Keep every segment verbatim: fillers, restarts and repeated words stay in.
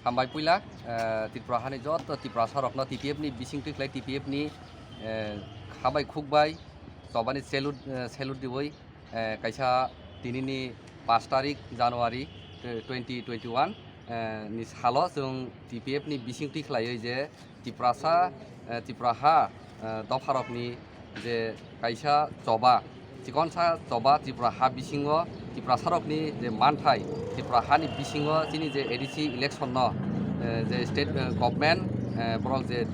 Hambai puila, eh, Tripura hani joto Tiprasa rokno T P F ni bising twi khlai T P F ni, eh, khabai khukbai chobani salute, eh, salute diwi, eh, kaisa tinini pash tarik January, eh, twenty twenty-one, eh, ni salo chwng T P F ni bising twi khlaiwi je Tiprasa, eh, Tripura ha, eh, dopharokni je kaisa choba, chikonsa choba Tripura ha bisingo Tiprasarokni je manthai, Tripura hani bisingo chini je A D C election no, eh, je state, eh, government, eh, borok je,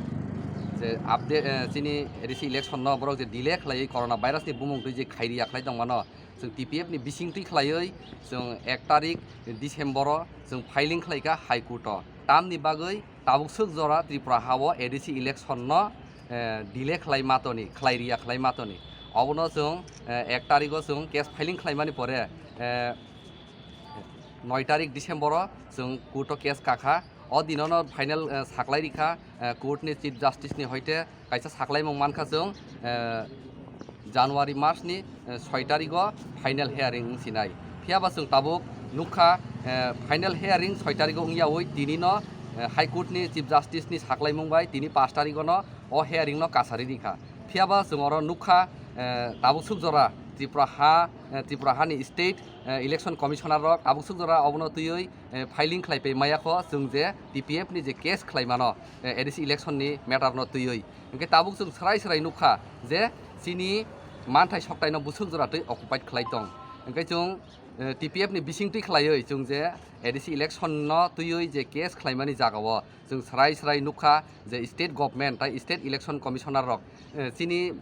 je update, eh, chini A D C election no borok je delay khlaiwi corona virus ni bumung twi je khairiya khlai tongmano, chwng T P F ni bising twi khlaiwi chwng ek tarik December o chwng filing khlaikha High Court o. Tamni bagwi tabuk swk jora Tripura ha o A D C election no, eh, delay khlai matoni, khlai riya khlai matoni. Obono chwng, eh, ek tarigo chwng case filing khlaimani pore, eh, noi tarik December o chwng court o case kakha. O dinono final, eh, saklai rikha, eh, court ni Chief Justice ni hoite kaisa saklaimung mankha chwng, eh, January mas ni, eh, soi tarigo final hearing wng sinai. Phiyaba chwng tabuk nukha, eh, final hearing soi tarigo wngyawi tinino, eh, High Court ni Chief Justice ni saklaimung bai tini pash tarigo no o hearing no kasari rikha. Phiyaba chwng oro nukha, eh, tabuk swk jora Tripura ha, eh, Tripura hani state, eh, election commissioner rok tabuk swk jora obono twiwi, eh, filing khlai pai maya kho chwng je T P F ni je case khlai mano, eh, A D C election ni matter no twiwi. Hwnkhe tabuk chwng swrai swrai nukha je chini manthai soktaino bwswk jora twi occupied khlai tong. Hwnkhe chwng, eh, T P F ni bising twi khlaiwi chwng je A D C election no twiwi je case khlaimani jagao chwng swrai swrai nukha je state government tai state election commissioner rok, eh, chini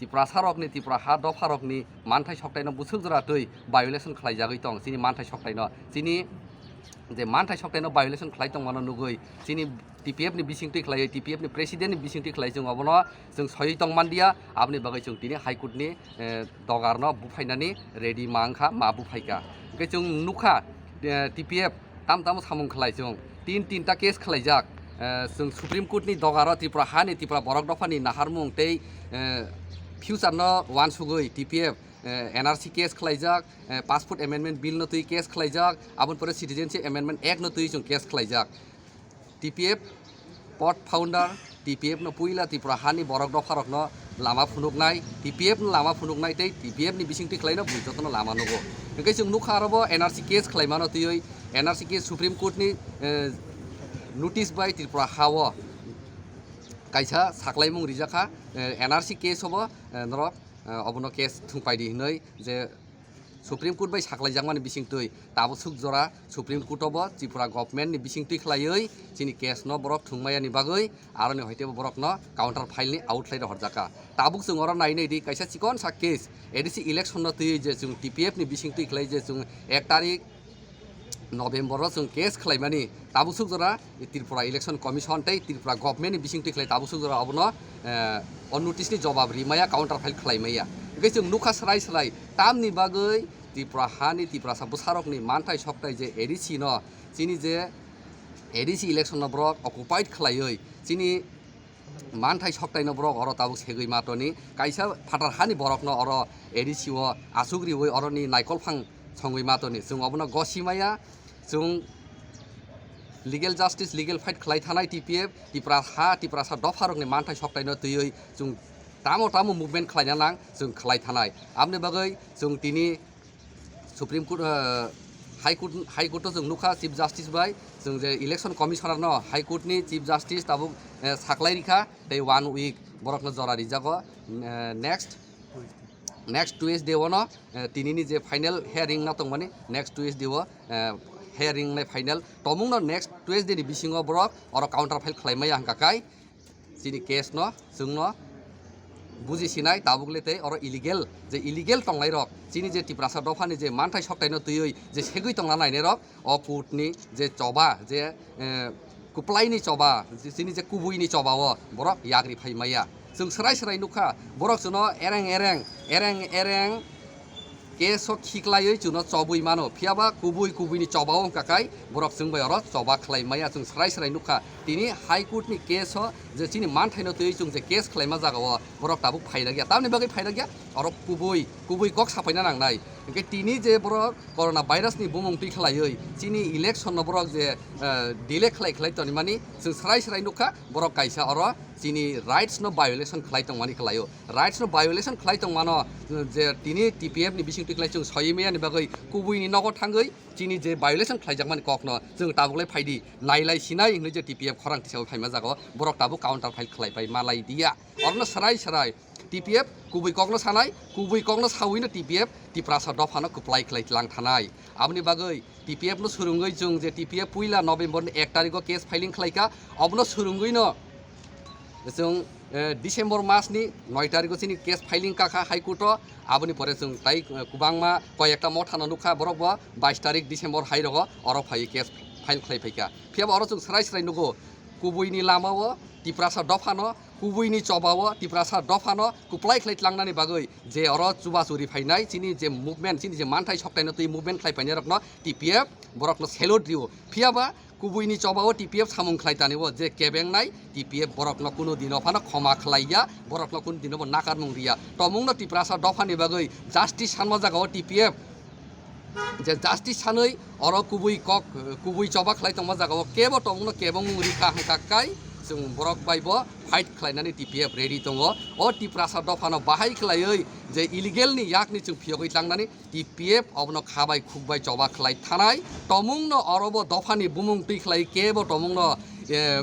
Tiprasa rokni, Tripura ha dopha rokni manthai soktaino bwswk jora twi violation khlaijagwi tong chini manthai soktaino. Chini je manthai soktaino violation khlai tongmano nugwi chini T P F ni bising twi khlaiwi, T P F ni president ni bising twi khlai chwng obono chwng soiwi tong manliya, aboni bagwi chwng tini High Court ni, eh, dogar no buphainani ready ma wngkha, ma buphaikha. Hwnkhe chwng nukha, eh, T P F tam tamo samung khlai chwng tin tinta case khlaijak, eh, chwng Supreme Court ni dogaro Tripura hani, Tripura borok dophani naharmung tei, eh, future no uansugwi T P F, eh, N R C case khlaijak, eh, Passport Amendment Bill no twi case khlaijak, aboni pore Citizenship Amendment Act no twi chwng case khlaijak. T P F pot founder, T P F no puila Tripura hani borok dopha rokno lama phunuknai, T P F no lama phunuknai tei T P F ni bising twi khlaino bui jotono lama nugo. Hwnkhe chwng nukha aro bo N R C case khlaimano twiwi N R C case Supreme Court ni, eh, notice bai Tripura ha o kaisa saklaimung rijakha, eh, N R C case obo, eh, norok, eh, obono case thwngpaidi hinwi je Supreme Court bai saklaijakmani bisingtwi tabuk swk jora Supreme Court o bo Tripura government ni bisingtwi khlaiwi chini case no borok thwngmaya ni bagwi aroni hoite bo borok no counter file ni out khlai rohorjaka. Tabuk chwng oro nai nai di kaisa chikon sa case A D C election no twiwi je chwng T P F ni bisingtwi khlai je chwng ek tarik November o chwng case khlaimani tabuk swk jora Tripura Election Commission tei Tripura government ni bisingtwi khlai tabuk swk jora obono, eh, o notice ni jobab rimaya counter file khlaimaya. Hwnkhe chwng nukha swrai swrai tamni bagwi Tripura hani Tiprasa bwsarokni manthai soktai je A D C no chini je A D C election no borok occupied khlaiwi chini manthai soktaino borok oro tabuk segwi matoni, kaisa phatar hani borokno oro A D C o asuk riwi oroni naikol phang songwi matoni. Chwng obono gosimaya, chwng legal justice, legal fight khlai thanai T P F, Tipra ha, Tiprasa dopharokni manthai soktaino twiwi chwng tamo tamo movement khlaina nang, chwng khlai thanai. Aboni bagwi chwng tini Supreme Court, eh, High Court, High Court o chwng nukha Chief Justice bai, chwng je Election Commissioner no High Court ni Chief Justice tabuk, eh, saklai rikha, tei one week borokno jora rijago, eh, next, next Tuesday o no, eh, tini ni je final hearing no tongmani next Tuesday o, eh, hearing nai final tomung no next Tuesday ni bisingo borok oro counter file khlai maya hwnkha kai. Chini case no chwngno buji sinai tabuk le tei oro illegal, je illegal tongnai rok chini je Tiprasa dophani je manthai soktaino twiwi je segwi tongna nainai rok o court ni je choba je, eh, kwplai ni choba, je chini je kubui ni choba o borok yagri phai maya. Chwng swrai swrai nukha borok chwngno ereng ereng, ereng ereng case o khiklaiwi chwngno chobwi mano, phiyaba kubui kubui ni choba o wngkha kai borok chwng bai oro choba khlai maya. Chwng swrai swrai nukha tini High Court ni case o je chini manthaino twiwi chwng je case khlaima jaga o borok tabuk phailakya. Tamni bagwi phailakya? Oro kubui kubui kok sapaina nangnai. Hingke tini je borok corona virus ni bumung twi khlaiwi chini election no borok je, eh, delay khlai khlai tonimani chwng srai srai nukha, borok kaisa oro chini rights no violation khlai tongmani khlaio. Rights no violation khlai tongmano, eh, je tini T P F ni bising twi khlai chwng soi maya ni bagwi kubui ni nogo thangwi chini je violation khlaijakmani kok no chwng tabuk lai phaidi, nailai sinai hinwi je T P F khorang tisao phaima jago, borok tabuk counter file khlai pai malai dia. Orno srai srai T P F kubui kokno sanai, kubui kokno sawino T P F Tiprasa dophano kwplai khlai tlang thanai. Aboni bagwi T P F no swrwngwi chwng je T P F puila November ni ek tarikh o case filing khlaikha, obono swrwngwino chwng, eh, December mas ni noi tarikh o chini case filing kakha High Court o. Aboni pore chwng tai, eh, kwbangma koi ekta motha no nukha, borok bo bais tarikh December hai rogo oro phaiwi case file khlai phaikha. Phiyaba oro chwng srai srai nugo, kubui ni lama o Tiprasa dophano, kubui ni choba o Tiprasa dophano kwplai khlai tlangnani bagwi je oro chuba churi phainai chini je movement, chini je manthai soktaino twi movement khlai painai rokno T P F borokno salute rio. Phiyaba kubui ni choba o T P F samung khlai tani o je kebengnai T P F borokno kuno dino phano khoma khlaiya, borokno kuno dino bo nakarmung riya. Tomungno Tiprasa dophani bagwi justice sanma jaga o T P F je justice sanwi oro kubui kok, kubui choba khlai tongma jaga o kebo tongno kebong mung rikha hangka kai chwng borok bai bo fight khlainani T P F ready tongo. O Tiprasa dophano bahai khlaiwi je illegal ni yakni chwng phiyogwi tlangnani T P F obono khabai khukbai choba khlai thanai. Tomungno oro bo dophani bumung twi khlai kebo tomungno, eh,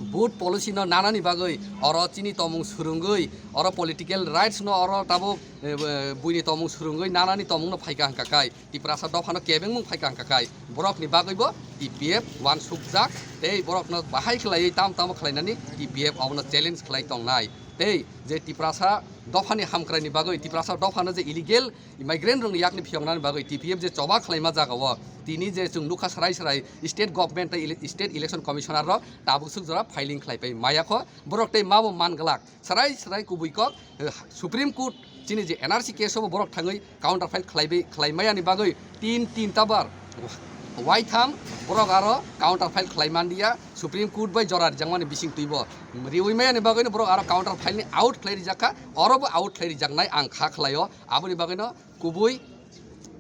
vote policy no nanani bagwi oro chini tomung swrwngwi oro political rights no oro tabuk, eh, buini tomung swrwngwi nanani tomungno phaikha hangka kai. Tiprasa dophano kebengmung phaikha hangka kai, borokni bagwibo T P F uansukjak tei borokno bahai khlaiwi tam tamo khlainani T P F obono challenge khlai tongnai. Tei je Tiprasa dophani hamkraini bagwi, Tiprasa dophano je illegal immigrant rokni yakni phiyoknani bagwi T P F je choba khlaima jagao tini je chwng nukha srai srai state government tei ele-, state election commissioner rok tabuk swk jora filing khlai pai mayakho, borok tei mabo man glak. Srai srai kubui kok, eh, Supreme Court chini je N R C case o borok thangwi counter file khlaibai, khlaimayani bagwi tin, tin ta bar waitham borok aro counter file khlaimandiya, Supreme Court bai jora rijakmani bising twibo. Riwi mayani bagwino borok aro counter file ni out khlai rijakha, oro bo out khlai rijaknai ang kha khlaio. Aboni bagwino kubui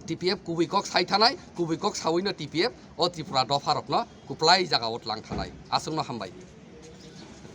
T P F kubui kok sai thanai, kubui kok sawino T P F o Tripura dopha rokno kwplai jagao tlang thanai. Aswkno hambai.